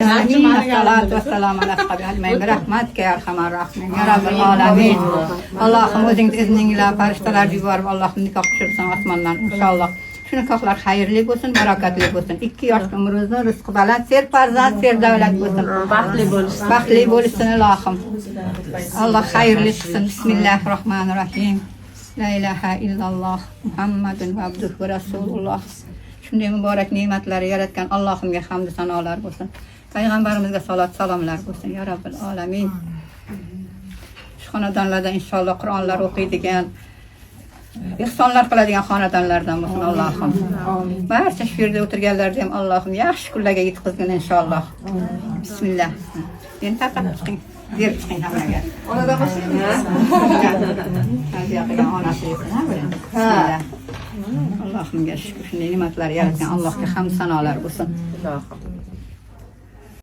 Amin. Assalatu vassalamu ala ashabi ajmain. Rahmatga ya arhamar rohimin. Ya Robbil alamin. Allohim, o'zing izning ila farishtalar yuborib, Allohim nikoh tushirsin osmondan inshaalloh. Shu nikohlar xayrli bo'lsin, barakatli bo'lsin. 2 yosh umringizni rizqi baland, ser farzand, ser davlat bo'lsin. Baxtli bo'lishsin. Baxtli bo'lsin ilohim. Alloh xayrli qilsin. Bismillahir rohmanir rohim. La ilaha illalloh Muhammadun abduhu va rasululloh. Shunday muborak ne'matlarni yaratgan Allohimga hamd sanolar bo'lsin. Payg'ambarimizga salot salomlar bo'lsin. Ya Robbil alamin. Shu xonadonlarda inshaalloh Qur'onlar o'qiydigan, ihsonlar qiladigan xonadonlardan bo'lsin Allohim. Barcha shu yerda o'tirganlarda ham Allohim yaxshi kunlarga yetkazgin inshaalloh. Bismillah. Endi tartib chiqing. Berib chiqing hammaga. Onadan boshlaymiz. Tarbiya qilgan onasi yesin, ha, buni. Bismillah. Allohimga shukur, shunday ne'matlar yaratgan Allohga hamd sanolar bo'lsin. Ilohim.